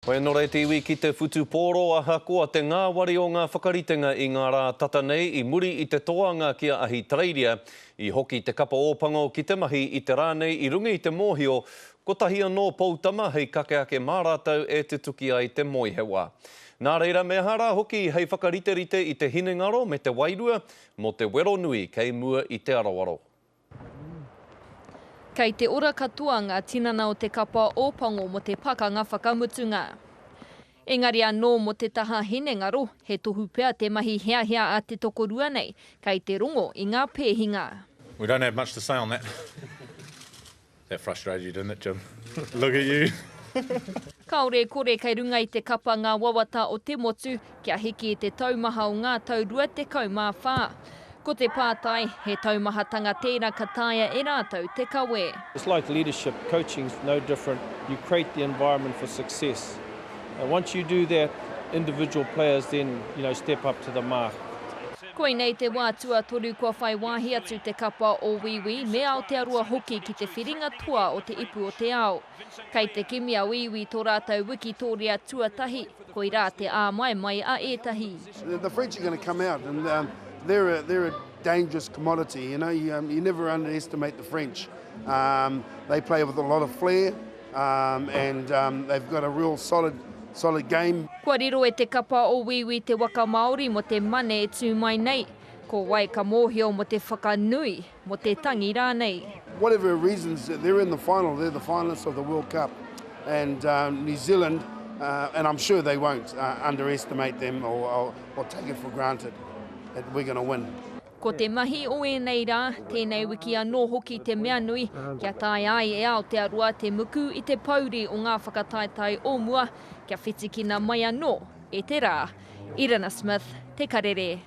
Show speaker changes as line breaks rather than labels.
Hoi anō rā te iwi ki te whutupōro ahakoa te ngāwari o ngā whakaritenga i ngā rā tata nei i muri i te toanga ki a Ahitereiria. I hoki te kapa Ōpango ki te mahi i te rā nei i runga i te mōhio kotahi anō poutama hei kake ake mā rātou e tutuki ai te moehewa. Nā reira me aha rā hoki hei whakariterite i te hinengaro me te wairua mō te wero nui kei mua i te aroaro.
Kei te ora katoa ngā tinana o te kapa Ōpango mō te pakanga whakamutunga. Engari anō mō te taha hinengaro, he tohu pea te mahi heahea a te tokorua nei, kei te rongo i ngā pēhinga.
We don't have much to say on that. That frustrated you, didn't it, Jim? Look at you.
Kāore e kore kei runga i te kapa ngā wawata o te motu kia hiki i te taumaha o ngā tau 24. Ko te pātai, he taumahatanga tērā ka taea e rātou te kawe.
It's like leadership, coaching's no different, you create the environment for success and once you do that, individual players then you know step up to the mark.
Koinei te wā tuatoru kua whai wāhi atu te kapa o Wīwī me Aotearoa hoki ki te whiringa toa o te Ipu o te Ao. Kei te kimi a Wīwī tō rātou wikitōria tuatahi, koirā te āmaimai a ētahi.
The French are going to come out and um, they're a, they're a dangerous commodity, you know, you, um, you never underestimate the French. Um, they play with a lot of flair um, and um, they've got a real solid, solid game.
Kua riro e te kapa o Wīwī te waka Māori mō te Mane e tū mai nei. Ko wai ka mōhio mō te whakanui, mō te tangi rānei.
Whatever reasons, they're in the final, they're the finalists of the World Cup and um, New Zealand, uh, and I'm sure they won't uh, underestimate them or, or, or take it for granted that we're going to win.
Ko te mahi o ēnei rā, tēnei wiki anō hoki te mea nui, kia taea ai e Aotearoa te muku i te pouri o ngā whakataetae o mua, kia whitikina mai anō e te rā. Irina Smith, Te Karere.